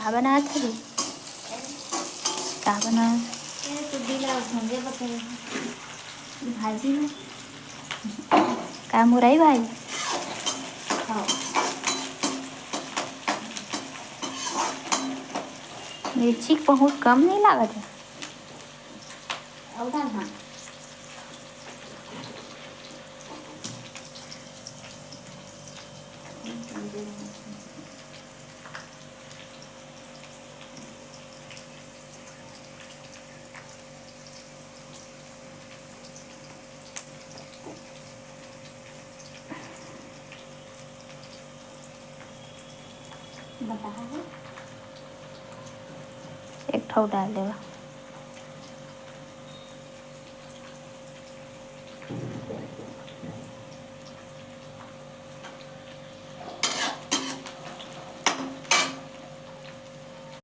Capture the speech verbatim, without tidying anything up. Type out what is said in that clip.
का बनात हवे? का बनात? ये तो बिला भूंजे बकरे। भाजी में। का मुरई भाजी? हाँ। मिर्ची बहुत कम नहीं लागत है? अउ डाल, हाँ। बता है। एक ठो डाल देवा।